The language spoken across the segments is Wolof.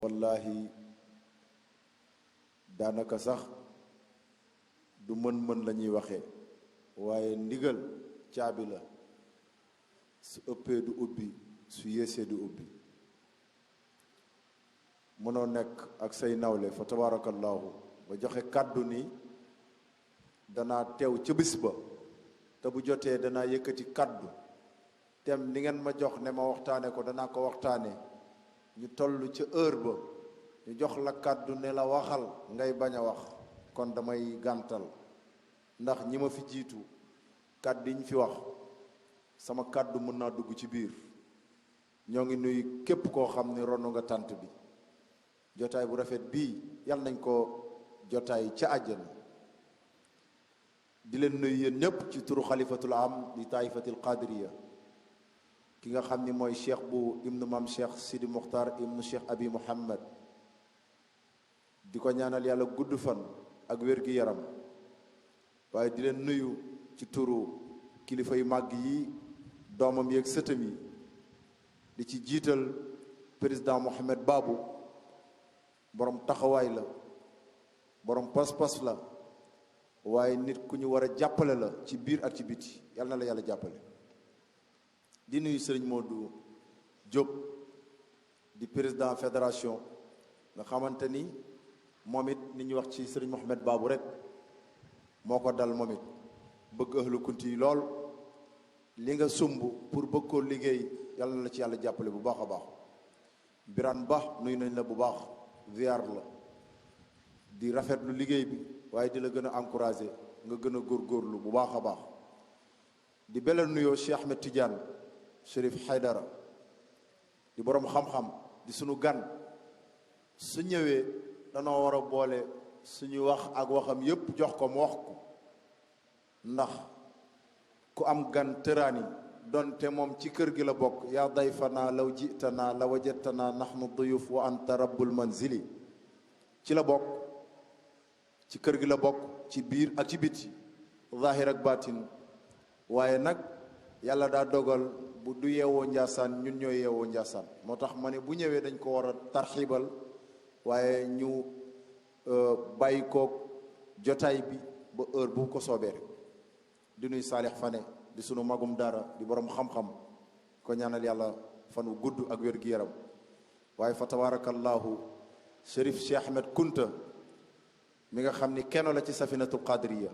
wallahi daanaka sax du mën-mën la ñuy waxee waaye ndigal caabi la su ëppee du ubbi su yéesee du ubbi mënoo nekk ak say nawle fa tabaarakallaahu ba joxe kàddu ni danaa teew ca bis ba te bu jotee danaa yëkkati kàddu tem ni ngeen ma jox ne ma waxtaane ko danaa ko waxtaane ñu toll ca heure ba ñu jox la kàddu ne la waxal ngay bañ a wax kon damay gàntal ndax ñi ma fi jiitu kàddu yi ñu fi wax sama kàddu mën naa dugg ci biir ñoo ngi nuyu képp koo xam ne ronu nga tànt bi jotaay bu rafet bii yal nañ ko jotaay ca àjjana di leen nuyu yéen ñépp ci turu xalifatul am di taifatil qadiriya ki nga xam ni mooy cheikh bu ibnu mam cheikh sidi muxtar ibnu cheikh abi muhammad di ko ñaanal yàlla gudd fan ak wér-gi-yaram waaye di leen nuyu ci turu kilifa yu màgg yi doomam yeeg sëtam yi di ci jiital président Mohamed Babou borom taxawaay la borom pas-pas la waaye nit ku ñu war a jàppale la ci biir ak ci biti yal na la yàlla jàppale di nuyu sëriñ Modou Diop di président fédération nga xamante ni moom it ni ñu wax ci sëriñ Mohamed Babou rek moo ko dal moom it bëgg ahlu kunti yi lool li nga sumb pour bëgg koo liggéey yàlla na la ci yàlla jàppale bu baax a baax Birane Ba nuyu nañ la bu baax ziar la di rafetlu liggéey bi waaye di la gën a encouragé nga gën a góorgóorlu bu baax a baax di belal nuyoo Cheikh Ahmed Tidiane Chérif Haydara di borom xam-xam di sunu gan su ñëwee danoo war a boole suñu wax ak waxam yépp jox ko mu wax ko ndax ku am gan tëraani donte moom ci kër gi la bokk yaa dayfana law jitana la wajadtana nahnu duyuf wa anta rabbul manzili ci la bokk ci kër gi la bokk ci biir ak ci biti zahir ak batin waaye nag yàlla daa dogal bu du yeewoo njaasaan ñun ñooy yeewoo njaasaan moo tax ma ne bu ñëwee dañ ko war a tarxiibal waaye ñu bàyyi koog jotaay bi ba heure bu ko soobee rek di nuy Saalix Fane di sunu magum dara di borom xam-xam ko ñaanal yàlla fan wu gudd ak wér gi yaram waaye fa tabarakallahu Chérif Cheikh Ahmed Kunta mi nga xam ni kenn la ci safinatul qadiriya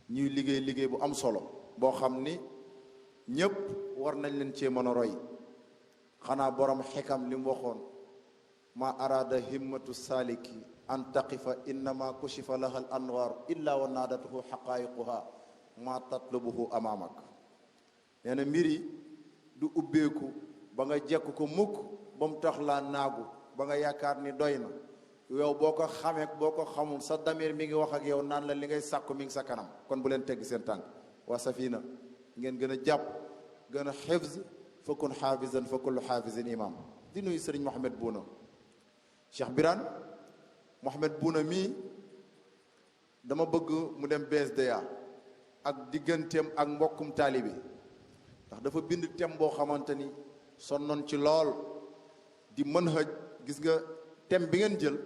ñuy liggéey bu am solo boo xam ni ñépp war nañ leen cee mën a roy xanaa borom xikam li mu waxoon ma arada himmatu saliki an taqifa innama kushifa laha al anwar illa wa naadatuhu xaqaayiquha ma tatlubuhu amaamak nee na mbir yi du ubbeeku ba nga jekk ko mukk ba mu tax laa naagu ba nga yaakaar ni doy na yow boo ko xamee boo ko xamul sa damir mi ngi wax ak yow naan la li ngay sàkku mi ngi sa kanam kon bu leen tegg seen tànk waa safina ngeen gën a jàpp gën a xifz fa kun xaafisan fa kullu xaafisin imam di nuyu sëriñ Mohamed Bouna Cheikh Birane Mohamed Bouna mii dama bëgg mu dem BSDA ak digganteem ak mbokkum taalibe ndax dafa bind thème boo xamante ni sonnoon ci lool di manhaj gis nga thème bi ngeen jël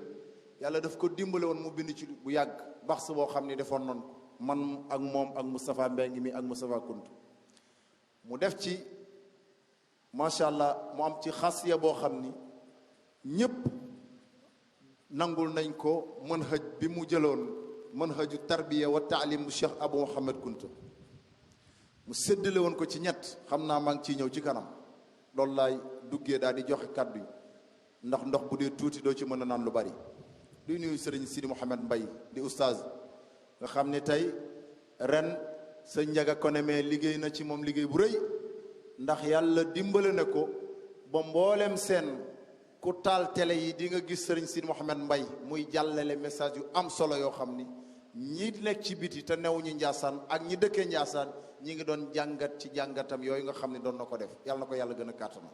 yàlla daf ko dimbale woon mu bind ci bu yàgg baxs boo xam ni defoon noonu ko man ak moom ak Moustapha Mbengue mi ak Moustapha Kounta mu def ci macha allah mu am ci xasiya boo xam ni ñépp nangul nañ ko manhaj bi mu jëloon manhaju tarbiya wa taalim bu Cheikh Abou Mohamed Kounta mu séddale woon ko ci ñett xam naa maa ngi ciy ñëw ci kanam loolu laay duggee daal di joxe kàddu yi ndax ndox bu dee tuuti doo ci mën a naan lu bari duy nuyu sëriñ Sidi Mouhamed Mbaye di oustaz nga xam ne tey ren sa njaga koneme liggéey na ci moom liggéey bu rëy ndax yàlla dimbale na ko ba mboolem seen ku taal télé yi di nga gis sëriñ Sidi Mouhamed Mbaye muy jàllale message yu am solo yoo xam ni ñi nekk ci biti te new ñu Njaasaan ak ñi dëkkee Njaasaan ñi ngi doon jàngat ci jàngatam yooyu nga xam ne doon na ko def yàlla na ko yàlla gën a kàttanal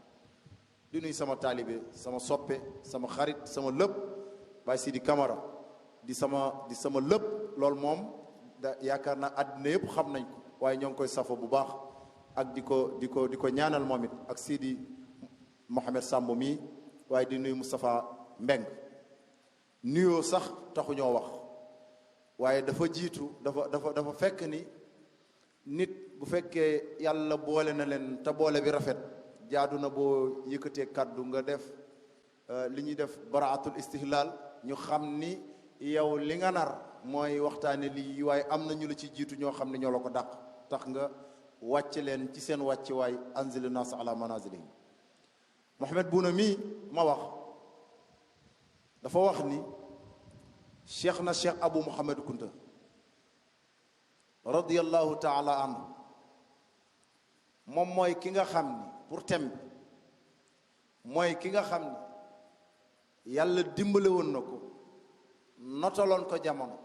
di nuyu sama taalibe sama soppe sama xarit sama lépp Baye Sidi Camara di sama lépp loolu moom da yaakaar naa àddina yëpp xam nañ ko waaye ñoo ngi koy safo bu baax ak di ko ñaanal moom it ak Sidi Mohamed Samb mii waaye di nuyu Moustapha Mbeng nuyoo sax taxu ñoo wax waaye dafa jiitu dafa fekk ni nit bu fekkee yàlla boole na leen te boole bi rafet jaadu na boo yëkkatee kàddu nga def li ñuy def baraatul istihlal ñu xam ni yow li nga nar mooy waxtaane lii waaye am na ñu la ci jiitu ñoo xam ne ñoo la ko dàq tax nga wàcc leen ci seen wàcc waay anzil nas ala manazilihim Mouhamed Bouna mii ma wax dafa wax ni cheikh na cheikh Abou Mouhamed Kunta radiyallahu taala anhu moom mooy ki nga xam ni pour thème bi mooy ki nga xam ni yàlla dimbale woon na ko notaloon ko jamono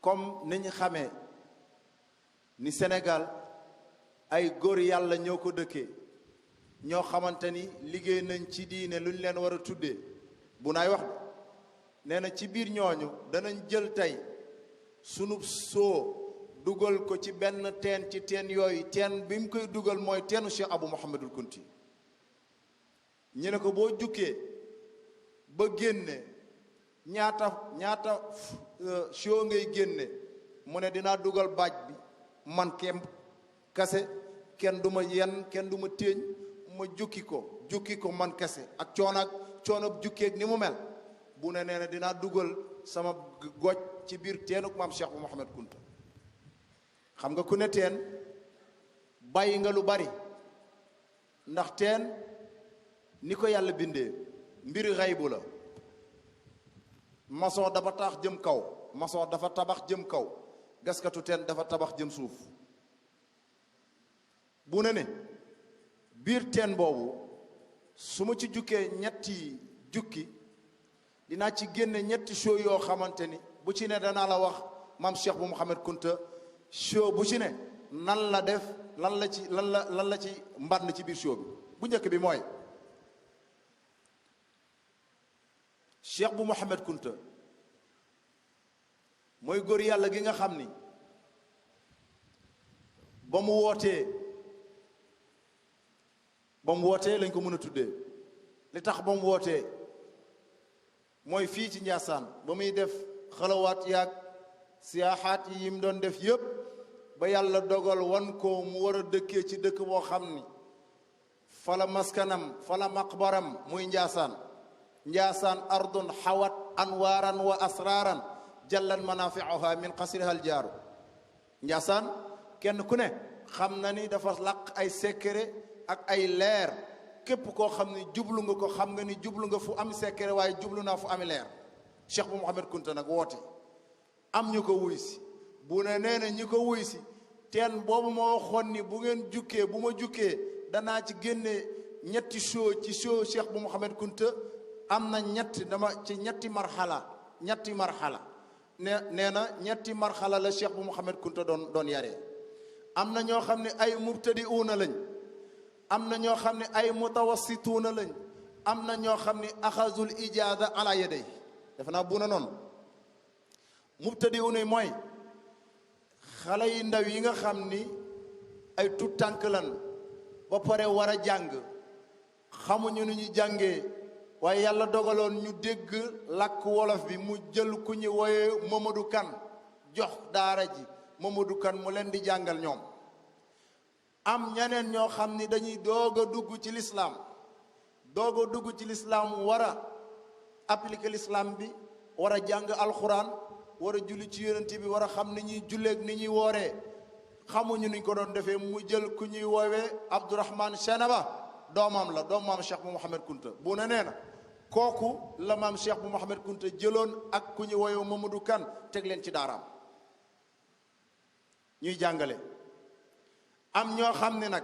comme ni ñu xamee ni Sénégal ay góor yàlla ñoo ko dëkkee ñoo xamante ni liggéey nañ ci diine lu ñu leen war a tuddee bu naay wax nee na ci biir ñooñu danañ jël tey sunu soo dugal ko ci benn teen ci teen yooyu teen bi mu koy dugal mooy teenu Cheikh Abou Mouhamadul Kunti ñu ne ko boo jukkee ba génne ñaata soo ngay génne mu ne dinaa dugal baaj bi man kem kase kenn du ma yenn kenn du ma téeñ ma jukki ko man kese ak coonoog jukkeeg ni mu mel bu ne nee na dinaa dugal sama goj ci biir teenuk maam Cheikh bu Mouhamed Kunta xam nga ku ne teen bàyyi nga lu bari ndax teen ni ko yàlla bindee mbiri xaybu la maçon dafa tax jëm kaw maçon dafa tabax jëm kaw gaskatu teen dafa tabax jëm suuf bu ne biir teen boobu su ma ci jukkee ñetti jukki dinaa ci génne ñetti show yoo xamante ni bu ci ne danaa la wax maam Cheikh bu Mouhamed Kunta show bu ci ne nan la def lan la ci mbànd ci biir show bi bu njëkk bi mooy Cheikh bu Mouhamed Kunta mooy góor yàlla gi nga xam ni ba mu wootee lañ ko mën a tuddee li tax ba mu wootee mooy fii ci Njaasaan ba muy def xalawaat yaag siyaaxaat yi mu doon def yépp ba yàlla dogal wan ko mu war a dëkkee ci dëkk boo xam ni fala maskanam fala maqbaram muy Njaasaan ardun xawat anwaaran wa asraaran jallan manafiuha min qasriha aljaaru Njaasaan kenn ku ne xam na ni dafa laq ay secret ak ay leer képp koo xam ni jublu nga ko xam nga ni jublu nga fu am secret waaye jublu naa fu am leer Cheikh bu Mouhamed Kunta nag woote am ñu ko wuy si bu ne nee na ñi ko wuy si teen boobu ma waxoon ni bu ngeen jukkee bu ma jukkee danaa ci génne ñetti show ci show Cheikh bu Mouhamed Kunta am na ñetti marxala nee na ñetti marxala la Cheikh bu Mouhamed Kunta doon yaree am na ñoo xam ne ay mubtadi'uuna lañ am na ñoo xam ne ay mutawassituuna lañ am na ñoo xam ne axazul ijaada ala yaday defe naa bu na noonu mubtadi'uuna mooy xale yi ndaw yi nga xam ni ay tut tànk lan ba pare war a jàng xamuñu nu ñu jàngee waaye yàlla dogaloon ñu dégg làkk wolof bi mu jël ku ñu woye Mamadou Kane jox daara ji Mamadou Kane mu leen di jàngal ñoom am ñeneen ñoo xam ni dañuy doog a dugg ci lislaam war a appliquer l'islam bi war a jàng alxuraan war a julli ci yonent bi war a xam ni ñuy julleeg ni ñuy wooree xamuñu niñ ko doon defee mu jël ku ñuy woowee Abdourahman Chenaba doomam la doom maam Cheikh bu Mouhamed Kunta bu ne nee na kooku la maam Cheikh bu Mouhamed Kunta jëloon ak ku ñuy woowee Mamadou Kane teg leen ci daaraam ñuy jàngale am ñoo xam ne nag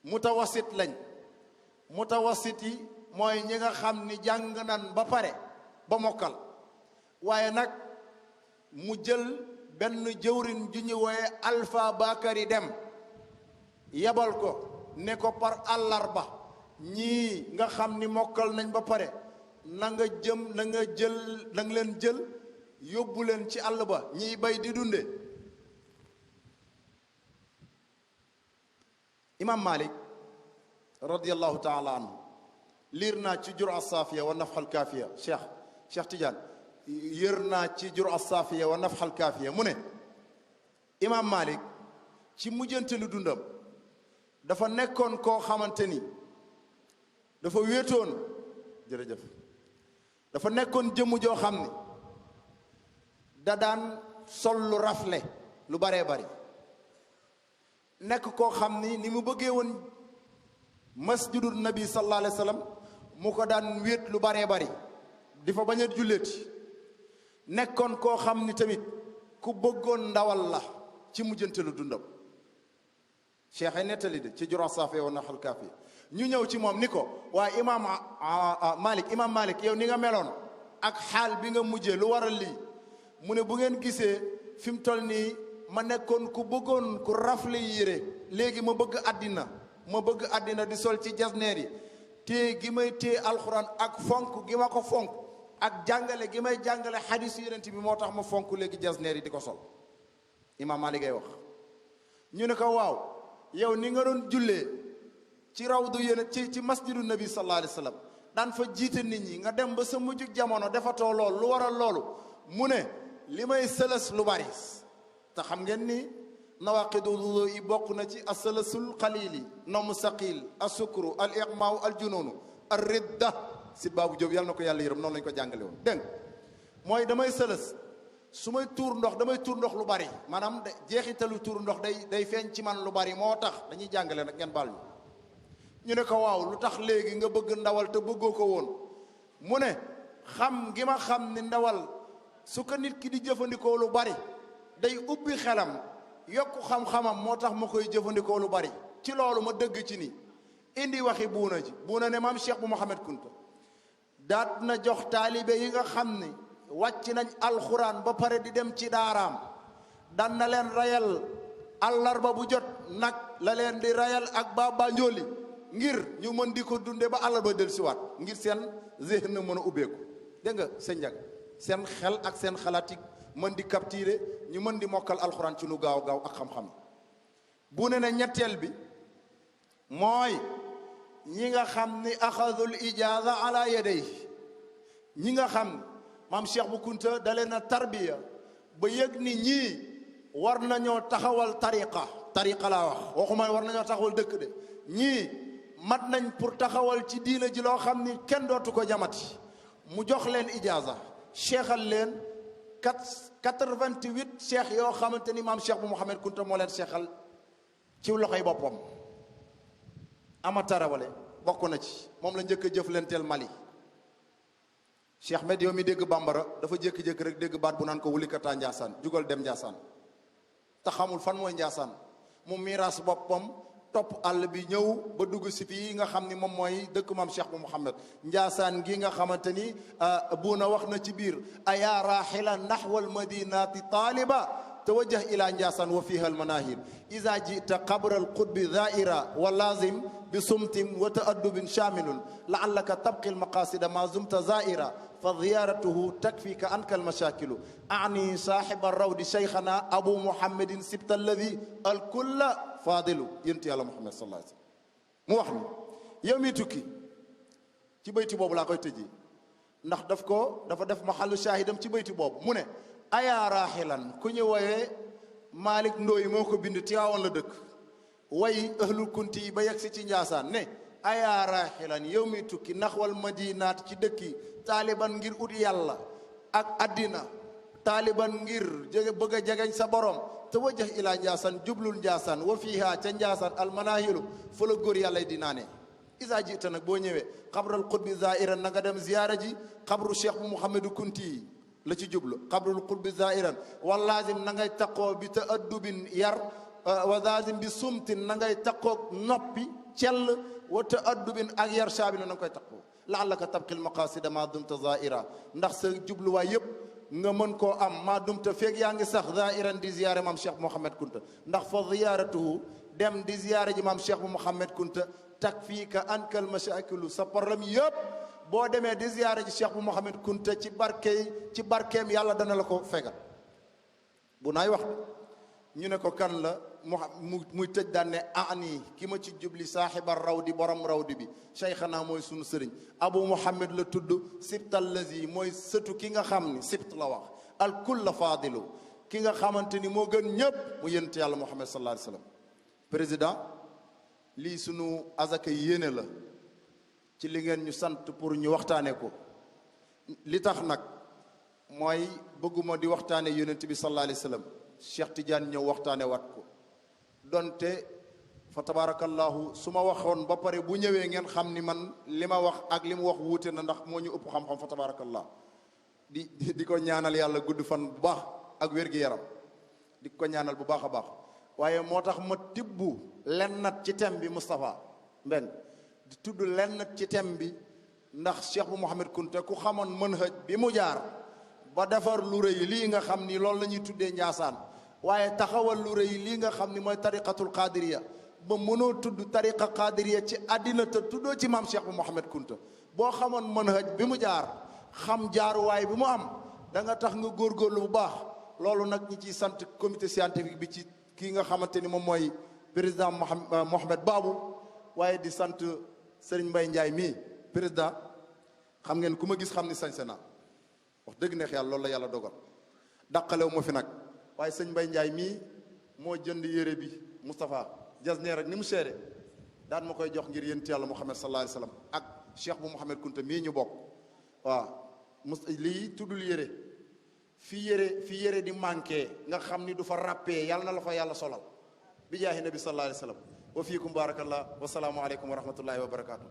mutawasit lañ mutawasit yi mooy ñi nga xam ni jàng nan ba pare ba mokkal waaye nag mu jël benn jëwrin ju ñu wooye Alpha Bakary Dem yebal ko ne ko par àllarba ñii nga xam ni mokkal nañ ba pare na nga leen jël yóbbu leen ci àll ba ñiy bay di dunde Imam Malik radiyallahu taala anhu liir naa ci jur as-saafiya wa nafxal kaafiya Cheikh Tidiane yër naa ci jur as-saafiya wa nafxal kaafiya mu ne imaam Malik ci mujjantelu dundam dafa nekkoon koo xamante ni dafa wéetoon jërëjëf dafa nekkoon jëmm joo xam ni da daan sol lu rafle lu baree bari nekk koo xam ni mu bëggee woon masjidul nabi sallallahu alayhi wa sallam mu ko daan wéet lu baree bari di fa bañ a julleeti nekkoon koo xam ni tamit ku bëggoon ndawal la ci mujjantelu dundam cheikh ay nettali de ci jura saafee wa naxal kaafi ñu ñëw ci moom ni ko waaye imaam Malik yow ni nga meloon ak xaal bi nga mujjee lu waral lii mu ne bu ngeen gisee fi mu toll nii ma nekkoon ku bëggoon ku rafle yére léegi ma bëgg àddina di sol ci jasneer yi téye gi may téye alxuraan ak fonk gi ma ko fonk ak jàngale gi may jàngale xadiis yonent bi moo tax ma fonk léegi jasneer yi di ko sol imaam Malik ay wax ñu ne ko waaw yow ni nga doon jullee ci rawdu yonent ci masjidu nabi sallallahu alayhi wa sallam daan fa jiite nit ñi nga dem ba sa mujjug jamono defatoo loolu lu waral loolu mu ne li may sëlës lu bari te xam ngeen ni nawaqidu wudu yi bokk na ci asalasul xalili nomu saqil asukru al iqmaaw al jununu ar ridda sit baabu Jóob yàlla na ko yàlla yërëm noonu lañu ko jàngale woon dégg mooy damay sëlës su may tuur ndox damay tuur ndox lu bari maanaam jeexitalu tuur ndox day feeñ ci man lu bari moo tax dañuy jàngale nag ngeen baal ñu ne ko waaw lu tax léegi nga bëgg ndawal te bëggoo ko woon mu ne xam gi ma xam ni ndawal su ko nit ki di jëfandikoo lu bari day ubbi xelam yokku xam-xamam moo tax ma koy jëfandikoo lu bari ci loolu ma dëgg ci ni indi waxi buuna ji buuna ne maam Cheikh bu Mouhamed Kunta daat na jox taalibe yi nga xam ni wàcc nañ alxuraan ba pare di dem ci daaraam dan na leen rayal àllarba bu jot nag la leen di rayal ak baba njooli ngir ñu mën di ko dunde ba àllarba del siwaat ngir seen zihn na mën a ubbeeku dégg nga sëñ Ndiaga seen xel ak seen xalaat mën di capturer ñu mën di mokkal alxuraan ci nu gaaw gaaw ak xam-xam bu ne ñetteel bi mooy ñi nga xam ni axadul ijaaza ala yaday ñi nga xam maam Cheikh bu Kunta da leen a tarbiya ba yëg ni ñii war nañoo taxawal tariqa laa wax waxuma war nañoo taxawal dëkk de ñii mat nañ pour taxawal ci diina ji loo xam ni kenn dootu ko jamati mu jox leen ijaaza cheikhal leen 88 cheikh yoo xamante ni maam Cheikh bu Mouhamed Kunta moo leen cheikhal ci loxoy boppam ama tarawale bokk na ci moom la njëkk a jëflanteel Mali Cheikh Med yow mi dégg bambara dafa jékki-jékki rek dégg baat bu naan ko wulikata Njaasaan jugal dem Njaasaan te xamul fan mooy Njaasaan mu miiras boppam topp àll bi ñëw ba dugg si fii nga xam ni moom mooy dëkk maam Cheikh bu Mouhamed Njaasaan gi nga xamante ni buuna wax na ci biir aya raxila naxwa almadinati taaliba توجه إلى نجاسان وفيها المناهل إذا جئت قبر القطب ذائرة ولازم بصمت وتأدب شامل لعلك تبقي المقاصد ما زمت زائرة فزيارته تكفيك عنك المشاكل أعني صاحب الرود شيخنا أبو محمد سبت الذي الكل فاضل ينتهي على محمد صلى الله عليه وسلم موحني يومي تكي ci bayti boobu laa koy tëjee ndax dafa def mahallu shahidam ci bayti boobu mu ne ayaa raaxilan ku ñu woyee Malick Ndoye moo ko bind Tiwaawan la dëkk way ahlul kunti yi ba yegg si ci Njaasaan ne ayaa raaxilan yow mi tukki naxwal madinaat ci dëkki taaliban ngir ut yàlla ak addina taaliban ngir bëgg a jegeñ sa borom te wajjah ilaa Njaasaan jublul Njaasaan wa fiiha ca Njaasaan almanahilu fa la góor yàlla di naane isa jita nag boo ñëwee xabral xutbi zairan na nga dem ziyaara ji xabru cheikh bu Mouhamadou Kunti yi la ci jublu xabrul xutbi zairan wa lazim na ngay taqoo bi ta'addubin yar wa lazim bi sumtin na ngay taqoo noppi cell wa ta'addubin ak yar shaabi na nga koy taqoo laallaka tabqil maqasida ma dumta zaira ndax sa jubluwaay yëpp nga mën koo am ma dumta feeg yaa ngi sax zairan di ziyaare maam cheikh Mouhamed Kunta ndax fa ziyaratuhu dem di ziyaare ji maam cheikh bu Mouhamed Kunta takfiika ankal mashakilu sa problème yëpp boo demee di ziyaare ji cheikh bu Mouhamed Kunta ci barkeem yàlla dana la ko fegal bu naay wax ñu ne ko kan la muy tëj daan ne ani ki ma ci jubli saaxibar rawdi borom rawdi bi cheikhana mooy sunu sëriñ Abu Muhammad la tudd sibtal lazi mooy sëtu ki nga xam ni sibt la wax al kulla faadilu ki nga xamante ni moo gën ñépp mu yonent yàlla Muhammad sallallahu alayhi wa sallam. président lii sunu azaka yéene la ci li ngeen ñu sant pour ñu waxtaane ko li tax nag mooy bëgguma di waxtaane yonent bi sallallahu alayhi wa sallam Cheikh Tidiane ñëw waxtaane wat ko donte fa tabarakallahu su ma waxoon ba pare bu ñëwee ngeen xam ni man li ma wax ak li mu wax wuute na ndax moo ñu ëpp xam-xam fa tabarakallah di ko ñaanal yàlla gudd fan bu baax ak wér-gi-yaram di ko ñaanal bu baax a baax waaye moo tax ma tibbu lennat ci thème bi Moustapha Mbeng di tudd lennat ci thème bi ndax Cheikh bu Mouhamed Kunta ku xamoon manhaj bi mu jaar ba defar lu rëy lii nga xam ni loolu la ñuy tuddee Njaasaan waaye taxawal lu rëy lii nga xam ni mooy tariqatul qadiriya ba mënoo tudd tariqa qadiriya ci àddina te tuddoo ci maam Cheikh bu Mouhamed Kunta boo xamoon manhaj bi mu jaar xam jaaruwaay bi mu am da nga tax nga góorgóorlu bu baax loolu nag ñi ciy sant comité scientifique bi ci kii nga xamante ni moom mooy président Mohamed Babou waaye di sant Serigne Mbaye Ndiaye mii président xam ngeen ku ma gis xam ni sañse naa wax dëgg neex yàlla loolu la yàlla dogal dàqalewu ma fi nag waaye sëñ Mbaye Ndiaye mii moo jënd yére bi Moustapha jasneer ak ni mu seere daan ma koy jox ngir yént yàlla Muhammad sallallahu alayhi wa sallam ak Cheikh bu Mouhamed Kunta mii ñu bokk waaw lii tuddul yére fi yére di manqué nga xam ni du fa ràppee yàlla na la fa yàlla solal bi jaahi nabi sallallahu alayhi wa sallam wa fiikum barakallah wa salaamu aleykum wa rahmatullahi wa barakatuh